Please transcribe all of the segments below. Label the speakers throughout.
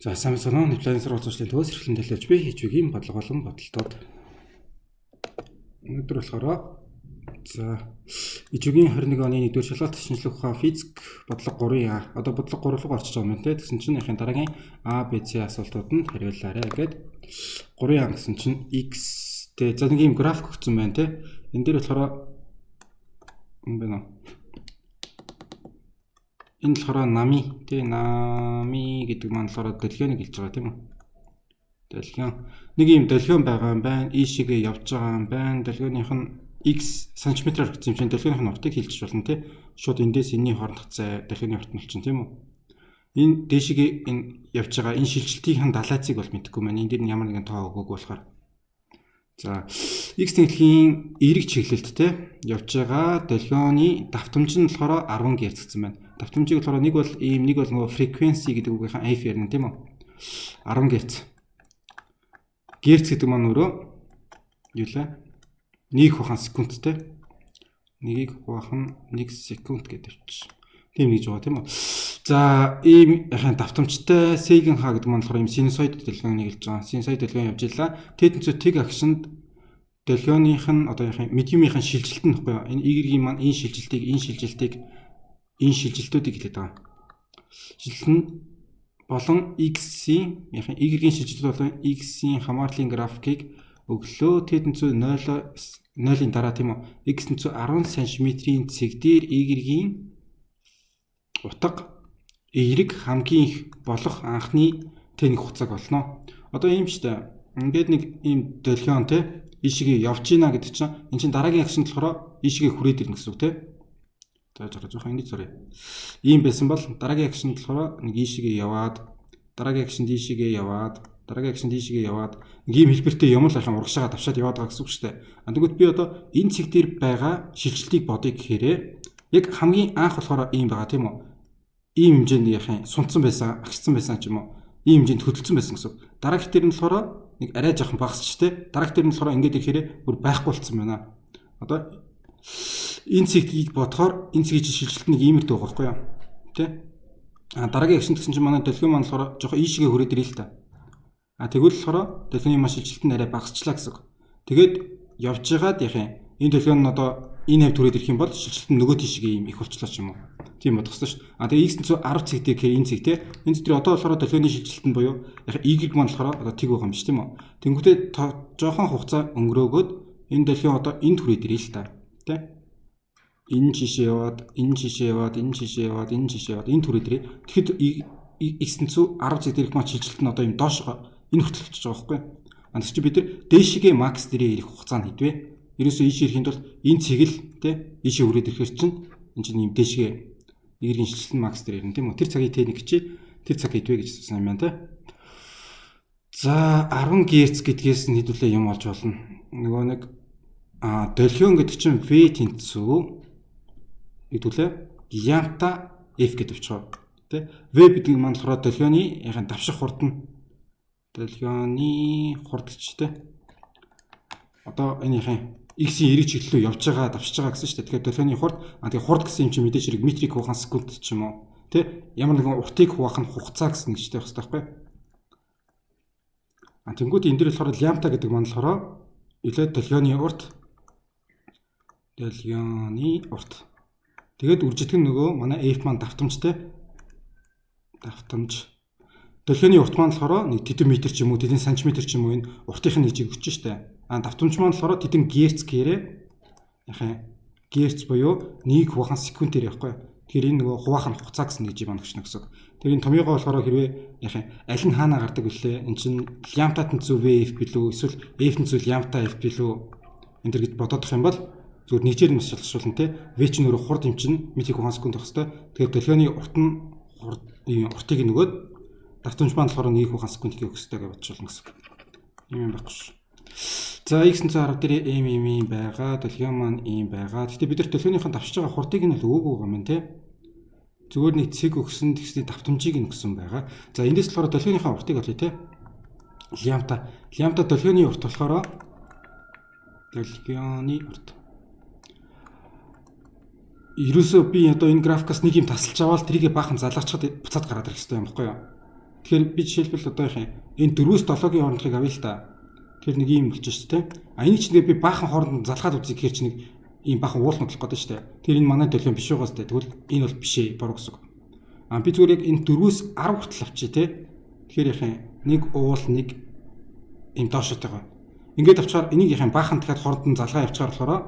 Speaker 1: За, сайн байцгаана уу? Нэвтрүүлгийн сургууль зуршлын төвөөс эрхлэн төлөөлж би хийж үгийн бодлого болон бодолтод. Өнөөдөр болохоор за ижүүгийн 21 оны 1-р шалгалт шинжлэх ухаан физик бодлого 3А. Одоо бодлого 3 руу орчиж байгаа юм те. Тэгсэн чинь яхин дараагийн А, Б, С асуултууд нь хариулаарай гэд 3А гэсэн чинь X те. За, нэг юм график өгсөн байна те. Энэ дээр болохоор энэ байна уу? Энэ болохоор нами тий, нами гэдэг маань болохоор долгионыг хэлж байгаа, тийм үү? Долгион. Нэг юм долгион байгаа юм байна. Ийшээгээ явж байгаа юм байна. Долгионых нь x сантиметрээр өгсөн юм чинь долгионых нь уртыг хэлчих болно тий. Шууд эндээс энэний хоорондох зай долгионы урт нь болчихно, тийм үү? Энэ дээшээгээ энэ явж байгаа энэ шилжилтийн далайцыг бол мэдэхгүй байна. Энэ дээр нь ямар нэгэн тоо өгөөгүй болохоор. За, x тэнхлэгийн эерэг чиглэлд те явж байгаа долгионы давтамж нь болохоор 10 Гц гэсэн байна. Давтамжийг болохоор нэг бол ийм, нэг бол нөгөө frequency гэдэг үгийнхэн F ярина, тийм үү? 10 Гц. Герц гэдэг маань өөрөө юу лээ? 1 хувахан секунд те. Нэгийг хуваах нь 1 секунд гэдэг авчих. Тийм нэг жоо, тийм үү? За, ийм яхаа давтамжтай Сейген ха гэдэг маань болохоор ийм синусоид долгионыг хэлж байгаа. Синусоид долгион явж илаа. Тэд тэг агшинд долгионых нь одоо яхаа медиумынхын шилжилт нь нөхгүй юу? Энэ Y-ийн маань энэ шилжилтийг, энэ шилжилтийг, энэ шилжилтүүдийг хэлээд байгаа. Шилжилт нь болон X-ийн яхаа Y-ийн шилжилт болон X-ийн хамаарлын графикийг өглөө Т тэнцүү 0 0-ын дараа, тийм үү? X тэнцүү 10 см-ийн цэг дээр Y-ийн утга эерэг хамгийн их болох анхны тэнэг хугацааг олно. Одоо ийм шүү дээ. Ингээд нэг ийм долгион те ийшээгээ явж гинэ гэдэг чинь эн чинь дараагийн акшн болохоор ийшээгээ хүрээд ирнэ гэсэн үг те. За, жоохон ингэж зуръя. Ийм байсан бол дараагийн акшн болохоор нэг ийшээгээ яваад, дараагийн акшн ийшээгээ яваад, дараагийн акшн ийшээгээ яваад, нэг ийм хэлбэртэй юм л ахын урагшаага давшаад яваад байгаа гэсэн үг шүү дээ. А тэгвэл би одоо энэ цэг дээр байгаа шилжилтийг бодъё гэхээрээ яг хамгийн анх болохоор ийм байгаа, тийм үү? Ийм хэмжээнд яхин сунцсан байсан, агшсан байсан ч юм уу. Ийм хэмжээнд хөдөлсөн байсан гэсэн үг. Дараагийнх дээр нь болохоор нэг арай жоохон багасч те. Дараагийнх дээр нь болохоор ингээд ирэхээр бүр байхгүй болцсон байна. Одоо энэ цэгийг бодохоор энэ цэгийн шилжилт нэг иймэрдүү байгаа байхгүй юу? Тэ? А дараагийн агшин гэсэн чинь манай долгион маань болохоор жоохон ийшээгээ хүрээд ирээ л та. А тэгвэл болохоор долгионы маань шилжилт нь арай багасчлаа гэсэн үг. Тэгээд явж байгаад яхин энэ долгион нь одоо энэ хавьд хүрээд ирэх юм бол шилжилт нь нөгөө тийшээ ийм их болчлоо ч юм уу. Тийм бодох хэрэгтэй шүү. А тэгээ x тэнцүү 10 цэг дээр гэхээр энэ цэг те. Энэ цэг дээр одоо болохоор долгионы шилжилт нь буюу яг y маань болохоор одоо тэг байгаа юм биш, тийм үү? Тэнгүүтээ жоохон хугацаа өнгөрөөгөөд энэ долгион одоо энд хүрээд ирээ л та. Тэ? Энэ жишээ яваад, энэ жишээ яваад, энэ жишээ яваад, энэ жишээ яваад энд хүрээд ирээ. Тэгэхэд x тэнцүү 10 цэг дээрх маань шилжилт нь одоо ийм доошоо энэ хүртэл болчихж байгаа байхгүй юу? А тэгч бид нар дээшгээ макс дээрээ ирэх хугацаа нь хэдвэ? Ерөөсөө ийшээ ирэхэд бол энэ цэг л те ийшээ хүрээд ирэхээр чинь энэ чинь ийм дээшгээ y-ийн шилжилт нь макс дээр ирнэ, тийм үү? Тэр цагийг t1 гэж, тэр цаг хэдвэ гэж асуусан юм байна те. За, 10 Гц гэдгээс нь хэдүүлээ юм олж болно. Нөгөө нэг долгион гэдэг чинь V тэнцүү хэдүүлээ лямбда F гэдэг бичих. Тэ? V гэдэг нь маань болохоор долгионы яхаа давших хурд нь, долгионы хурд гэж тэ. Одоо энэ яхаа X-ийн эерэг чиглэл рүү явж байгаа, давшиж байгаа гэсэн шүү дээ. Тэгэхээр долгионы хурд, а тэгээ хурд гэсэн юм чинь мэдээж хэрэг метрик хувахан секунд ч юм уу. Тэ? Ямар нэгэн уртыг хуваах нь хугацаа гэсэн нэгжтэй байх хэрэгтэй байхгүй. А тэнгууд энэ дэр болохоор лямбда гэдэг маань болохоор илээ долгионы урт, долгионы урт. Тэгээд үржигдэх нь нөгөө манай F маань давтамжтай. Давтамж. Долгионы урт маань болохоор нэг тэдэн метр ч юм уу, тэдэн сантиметр ч юм уу, энэ уртын нэгжийг өгч штэ. А давтамж маань болохоор тэдэн герц гэрээ яхаа герц буюу 1 хувахан секундээр явахгүй. Тэгэхээр энэ нөгөө хуваах нь хугацаа гэсэн нэг юм маань өгчнө гэсэн. Тэр энэ томьёогоо болохоор хэрвээ яхаа аль нь хаанаа гардаг вүлээ? Эн чинь лямбда тэнцүү VF билүү, эсвэл F тэнцүү лямбда F билүү энэ төр гэж бодоодох юм бол зүгээр нэгжээр нь бас шалгашуулна те. V чинь өөрөө хурд юм чинь метрик хувахан секунд байх хэвээр. Тэгэхээр долгионы урт нь хурд уртыг нөгөөд давтамж маань болохоор 1 хувахан секунд гэх өгөх ёстой гэж бодчихвол гэсэн. Юм байхгүй шүү. За, x тэнцүү 10 дээр m ийм ийм байгаа, долгион маань ийм байгаа. Гэхдээ бид нар долгионыхын давшиж байгаа хурдыг нь л өгөөгүй байгаа юм те. Зүгээр нэг цэг өгсөн, тэгсний давтамжийг нь өгсөн байгаа. За, эндээс болохоор долгионыхын уртыг олъё те. Лямбда. Лямбда долгионы урт болохоор долгионы урт. Ерөөсөө би одоо энэ графикаас нэг юм тасалж аваад тэрийгэ баахан залгачхад буцаад гараад ирэх хэрэгтэй юм баггүй юу? Тэгэхээр би жишээлбэл одоо их энэ 4-өөс 7-гийн хоорондохыг авъя л та. Тэр нэг ийм болчих шүү дээ. А энийг чинь би баахан хооронд залгаад үзье гэхэр чинь нэг ийм баахан уулна болох гэдэг шүү дээ. Тэр энэ манай долгион биш байгаас дээ. Тэгвэл энэ бол биш ээ, буруу гэсэн үг. А би зүгээр яг энэ 4-өөс 10 хүртэл авчий те. Тэгэхээр яхаа нэг уул нэг ийм доошотойгоо. Ингээд авчаар энийг яхаа баахан дахиад хооронд нь залгаа явчихаар болохоор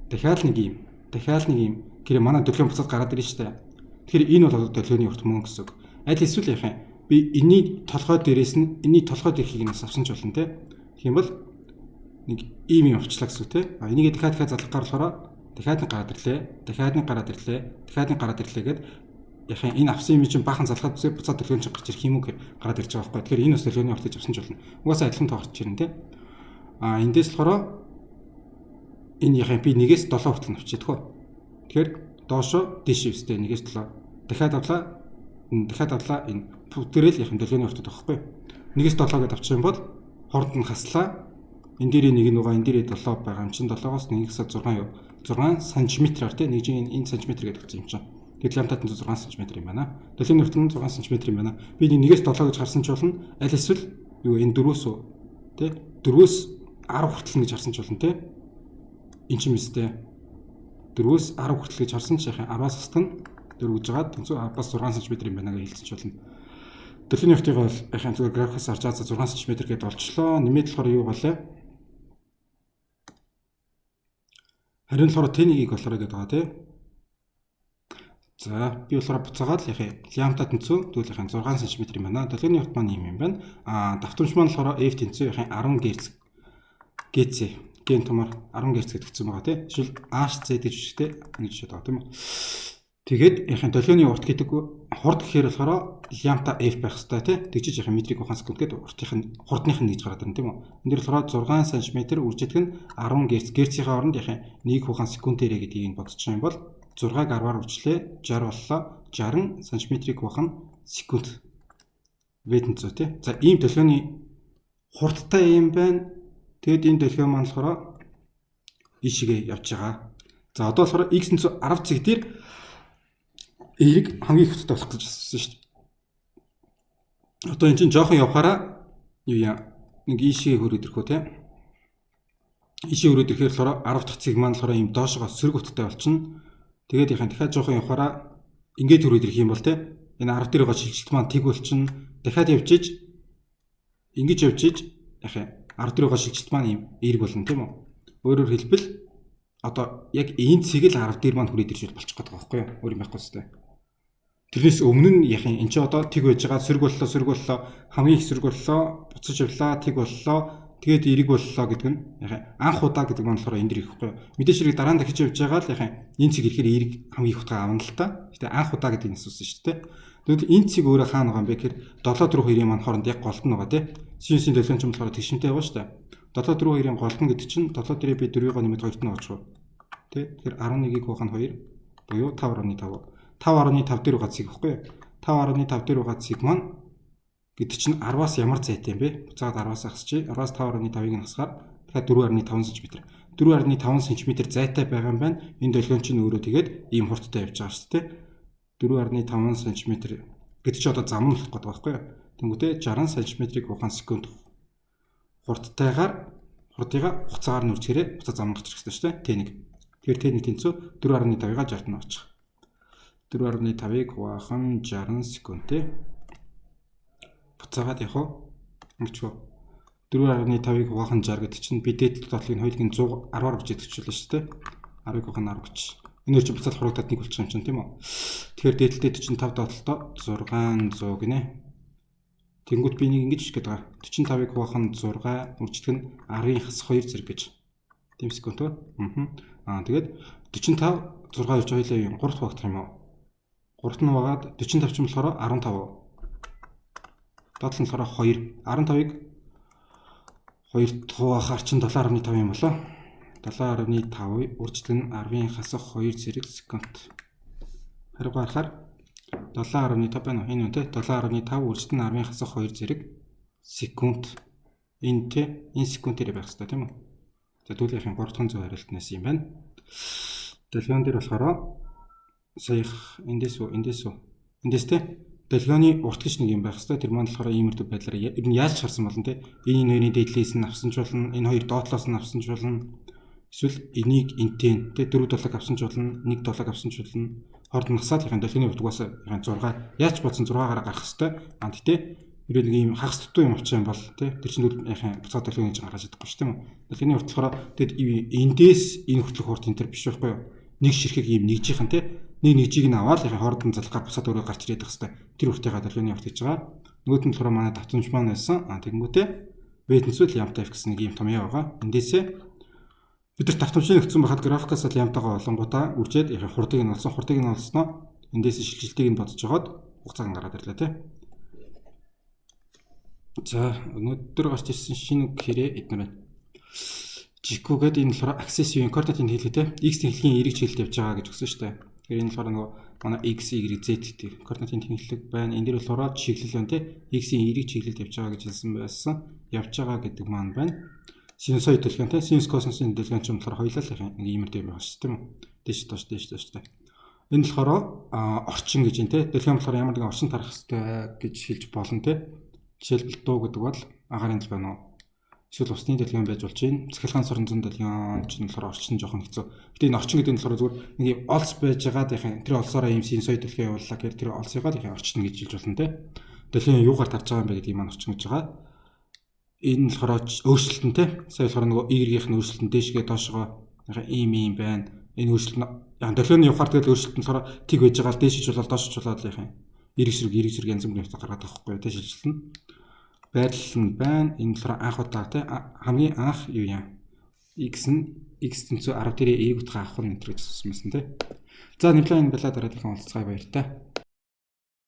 Speaker 1: дахиад нэг ийм, дахиад нэг ийм гэрээ манай долгион буцаад гараад ирнэ шүү дээ. Тэгэхээр энэ бол одоо долгионы урт мөн гэсэн үг. Аль эсвэл яхаа би энэний толгой дээрээс нь энэний толгой дээрхийг нь бас авсан ч болно те. Тэгэх юм бол нэг ийм юм авчлаа гэсэн үг те. А энийг дахиад дахиад залгах гар болохоор дахиад нэг гараад ирлээ, дахиад нэг гараад ирлээ, дахиад нэг гараад ирлээ гэд яхаа энэ авсан юм чинь баахан залхаад буцаад долгион чинь гарч ирэх юм уу гэхээр гараад ирж байгаа байхгүй. Тэгэхээр энэ бас долгионы урт гэж авсан ч болно. Угаасаа адилхан тоо гарч ирнэ те. А эндээс болохоор энэ яхаа би 1-ээс 7 хүртэл нь авчиад хөө. Тэгэхээр доошо дээш өстэй 1-ээс 7 дахиад авлаа, дахиад авлаа, энэ бүгдээрээ л яхаа долгионы уртад байхгүй. 1-ээс 7 гэдээ авчих юм бол хооронд нь хаслаа. Энэ дээрээ нэг нь байгаа, энэ дээрээ 7 байгаа юм чинь 7-оос 1-ээс 6 юу? 6 сантиметраар тий нэг чинь энэ сантиметр гэдэг өгсөн юм чинь. Тэгэл лямдад нь 6 см юм байна. Долгионы урт нь 6 см юм байна. Би нэг 1-ээс 7 гэж харсан ч болно. Аль эсвэл юу энэ 4-өөс үү? Тэ 4-өөс 10 хүртэл гэж харсан ч болно тий. Энэ чинь мэстэй. 4-өөс 10 хүртэл гэж харсан ч яхаа 10-аас хасдаг нь 4 гэж байгаа. Тэнцүү бас 6 см юм байна гэж хэлсэн ч болно. Долгионы уртыг бол яхаа зүгээр графикаас харж байгаа 6 см гэдээ олчлоо. Нэмээд болохоор юу болоо? Харин болохоор Т1-ийг болохоор гэдэг байгаа тий. За би болохоор буцаагаад л яхаа лямда тэнцүү тэгвэл яхаа 6 см юм байна. Долгионы урт маань ийм юм байна. А давтамж маань болохоор F тэнцүү яхаа 10 Гц ГЦ ген томор 10 Гц гэдэг гэсэн байгаа тий. Жишээл HZ гэж жишгтэй ингэж жишээд байгаа тийм үү. Тэгээд яхаа долгионы урт гэдэг хурд гэхээр болохоор лямда F байх хэвээр тий. Тэгжиж яхаа метрик ухаан секунд гэдэг уртынх нь хурдных нь гэж гараад ирнэ тийм үү. Энд дэр болохоор 6 см үржигдэх нь 10 Гц. Герцийн оронд яхаа 1 ухаан секундээрээ гэдгийг нь бодчих юм бол 6-ыг 10-аар үржлээ 60 боллоо. 60 сантиметрик ухаан секунд В тэнцүү тий. За ийм долгионы хурдтай юм байна. Тэгэд энэ долгион маань болохоор ийшээгээ явж байгаа. За одоо болохоор x тэнцүү 10 цэг дээр эерэг хамгийн их хөттэй болох гэж асуусан шүү дээ. Одоо эн чинь жоохон явахаараа юу яа нэг ийшээ хөрөөд ирэх үү те. Ийшээ хөрөөд ирэхээр болохоор 10 дахь цэг маань болохоор ийм доошогоо сөрөг утгатай болчихно. Тэгээд яхаа дахиад жоохон явахаараа ингээд хөрөөд ирэх юм бол те. Энэ 10 дээр байгаа шилжилт маань тэг болчихно. Дахиад явж иж ингэж явж иж яхаа 10 дээр байгаа шилжилт маань ийм эерэг болно тийм үү. Өөрөөр хэлбэл одоо яг энэ цэг л 10 дээр маань хүрээд ирж болчих гээд байгаа байхгүй юу? Өөр юм байхгүй зү. Тэрнээс өмнө нь яхин эн чинь одоо тэг байж байгаа сөрөг боллоо, сөрөг боллоо, хамгийн их сөрөг боллоо, буцаж явлаа, тэг боллоо, тэгээд эерэг боллоо гэдэг нь яхин анх удаа гэдэг маань болохоор энэ дэр ирэхгүй. Мэдээж хэрэг дараа нь дахиж явж байгаа л яхин энэ цэг ирэхээр эерэг хамгийн их утгаа авна л та. Гэтэ анх удаа гэдгийг асуусан шүү дээ. Тэгвэл энэ цэг өөрөө хаана байгаа юм бэ гэхээр 7 4 2-ын маань хооронд яг голд нь байгаа тий. Синусийн долгион ч юм болохоор тэгшинтэй байгаа шүү дээ. 7 4 2-ын голд нь гэдэг чинь 7 дээрээ би 4-ийг нэмээд 2-т нь очих. Тэ. Тэгэхээр 11-ийг хуваах нь 2 буюу 5.5. 5.5 дээр байгаа цэг байхгүй юу? 5.5 дээр байгаа цэг маань гэдэг чинь 10-аас ямар зайтай юм бэ? Буцаад 10-аас хасчих. 10-аас 5.5-ыг нь хасгаар дахиад 4.5 см. 4.5 см зайтай байгаа юм байна. Энэ долгион чинь өөрөө тэгээд ийм хурдтай явж байгаа шүү дээ. 4.5 см гэдэг чинь одоо зам нь болох гэдэг байхгүй юу? Тэнгүүтээ 60 см-ийг ухаан секунд хурдтайгаар хурдыгаа хугацаагаар нь үржихээрээ буцаа зам гарч ирэх хэрэгтэй шүү дээ. Т1. Тэгэхээр Т1 тэнцүү 4.5-ыг 60-т нь очих. 4.5-ыг хуваах нь 60 секунд тий. Буцаагаад явах уу? Ингэж үү? 4.5-ыг хуваах нь 60 гэдэг чинь би дээд талыг нь хоёулыг нь 110-аар бичиж өгчихлээ шүү дээ. 10-ыг хуваах нь 10 гэж. Энэ хоёр чинь буцаад хураагдаад нэг болчих юм чинь тийм үү? Тэгэхээр дээдэлтэй 45 доотлолтоо 600 гинэ. Тэнгүүт би нэг ингэж бичих гээд байгаа. 45-ыг хуваах нь 6, үржигдэх нь 10-ын хасах 2 зэрэг гэж. Тийм секунд үү? Аа тэгээд 45 6 2 хоёулаа юм 3 хуваагдах юм уу? 3-т нь хуваагаад 45 ч болохоор 15. Доотлол нь болохоор 2. 15-ыг 2-т хуваахаар чинь 7.5 юм болоо. 7.5 үржигдэх нь 10-ын хасах 2 зэрэг секунд. Хариугаа харахаар 7.5 байна уу? Энэ үү те 7.5 үржигдэх нь 10-ын хасах 2 зэрэг секунд. Энэ те энэ секундээр байх хэрэгтэй тийм үү? За түүлийн 3 дахь зүй хариултнаас юм байна. Долгион дээр болохоор саях эндээс үү эндээс үү эндээс те Долгионы урт гэж нэг юм байх хэвээр. Тэр маань болохоор иймэрхүү байдлаар ер нь яаж харсан болно те. Энэ хоёрын дээдлээс нь авсан ч болно, энэ хоёр доотлоос нь авсан ч болно. Эсвэл энийг энтэй те 4 7-г авсан ч болно, 1 7-г авсан ч болно. Хоорд нь насаад яхаа долгионы урт угаасаа яхаа 6 яаж бодсон 6-аараа гарах хэвээр. А тэгтээ хэрвээ нэг ийм хагас дутуу юм авчих юм бол тий тэр чинь яхаа буцаад долгионы гэж гаргаж чадахгүй шүү, тийм үү. Долгионы урт болохоор тэгэд эндээс энэ хүртэлх хурд энэ төр биш байхгүй юу. Нэг ширхэг ийм нэгжийнхэн тий нэг нэгжийг нь аваад яхаа хоорд нь залгаар буцаад өөрөө гарч ирээд байх хэвээр. Тэр уртыгаа долгионы урт гэж байгаа. Нөгөөд нь болохоор манай давтамж маань байсан. А тэгэнгүүтээ V тэнцвэл лямбда f гэсэн нэг ийм томьёо байгаа. Эндээсээ бид нар давтамжийг өгсөн байхад графикаас лямбдагаа олонгуудаа үржээд яхаа хурдыг нь олсон, хурдыг нь олсноо эндээс шилжилтийг нь бодож жагаад хугацааг нь гараад ирлээ тий. За, өнөөдөр гарч ирсэн шинэ үг хэрэг эднэр байна. Жику гэдэг энэ болохоор axis юу координатын хэлхээ те. X тэнхлэгийн эерэг чиглэлд явж байгаа гэж өгсөн шүү дээ. Тэгэхээр энэ болохоор нөгөө манай X, Y, Z гэдэг координатын тэнхлэг байна. Энэ дээр болохоор чиглэл байна те. X-ийн эерэг чиглэлд явж байгаа гэж хэлсэн байсан. Явж байгаа гэдэг маань байна. Синусоид долгион те. Синус косинусын долгион ч юм болохоор хоёулаа л нэг иймэрдүү юм байна шүү, тийм үү. Дээш доош дээш доош те. Энэ болохоор орчин гэж юм те. Долгион болохоор ямар нэгэн орчин тарах хэрэгтэй гэж хэлж болно те. Жишээлбэл дуу гэдэг бол агаарын долгион уу? Эсвэл усны долгион байж болж байна. Цахилгаан соронзон долгион чинь болохоор орчин жоохон хэцүү. Гэтэ энэ орчин гэдэг нь болохоор зүгээр нэг юм олс байж байгаад яхаа тэр олсоороо ийм синусоид долгион явууллаа гэхээр тэр олсыгаа л яхаа орчин гэж хэлж болно те. Долгион юугаар тарж байгаа юм бэ гэдгийг маань орчин гэж байгаа. Энэ нь болохоор өөрчлөлт нь те. Сая болохоор нөгөө Y-ийн өөрчлөлт нь дээшгээ доошгоо яхаа ийм ийм байна. Энэ өөрчлөлт нь яхаа долгионы явахаар тэгэл өөрчлөлт нь болохоор тэг байж байгаа л дээшиж болоод доошиж болоод яхаа эрэг сэрэг эрэг сэрэг янз бүрийн утга гаргаад байгаа байхгүй те шилжилт нь. Байрлал нь байна. Энэ болохоор анх удаа те хамгийн анх юу юм? X нь x тэнцүү 10 дээр эерэг утгаа авах нь энэ гэж асуусан байсан те. За, нэмлээ энэ балаа дараа дахин уулзцгаая, баяртай.